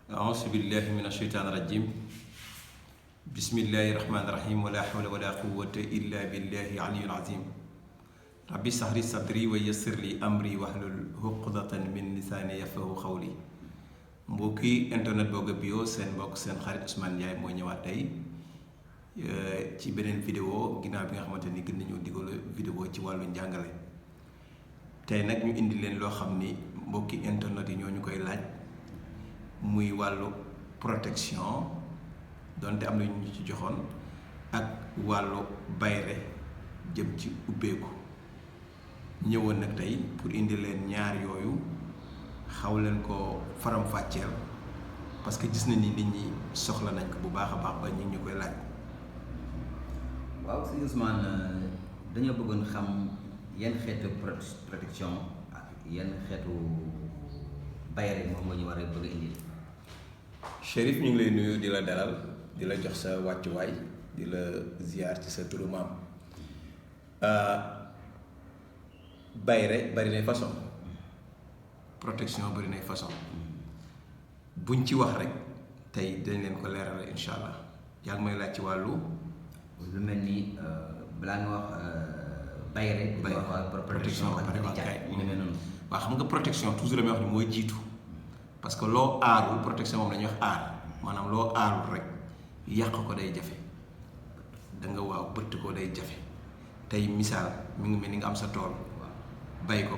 أعوذ بالله من الشيطان الرجيم بسم الله الرحمن الرحيم ولا حول ولا قوة إلا بالله العلي العظيم ربي اشرح لي صدري ويسر لي أمري واحلل عقدة من لساني يفقهوا قولي mbokki internet Boga Bio seen mbokk seen xarit Ousmane Ndiaye moo ñëwaat tey ci beneen vidéo ginnaaw bi nga xamante ni gën nañu digal vidéo ci wàllu njàngale tey nag ñu indi leen loo xam ni mbokki internet yi ñoo ñu koy laaj muy wàllu protection donte am na ñu ci joxoon ak wàllu bayre jëm ci ubbeeku ñëwoon nag tey pour indi leen ñaar yooyu xaw leen ko faram-fàcceel parce que gis na ni nit ñi soxla nañ ko bu baax a baax ba ñu koy laaj. waaw sëñ Ousmane dañoo bëggoon xam yan xeetu protection ak yan xeetu bayre moom nga ñu war a bëgg a indi. Chérif ñu ngi lay nuyu di la dalal di la jox sa wàccuwaay di la ziar ci sa turu maam bayre bari nay façon protection bari nay façon buñ ci wax rek tey dañ leen ko leerale incha allah yaa ngi may laaj ci wàllu lu mel ni balaa nga wax bayre protection ak waaw xam nga protection toujours damay wax ni mooy jiitu parce que loo aarul protection moom la ñuy wax aar maanaam loo aarul rek yàq ko day jafe da nga waaw bëtt ko day jafe tey misaal mi ngi mel ni nga am sa tool bay ko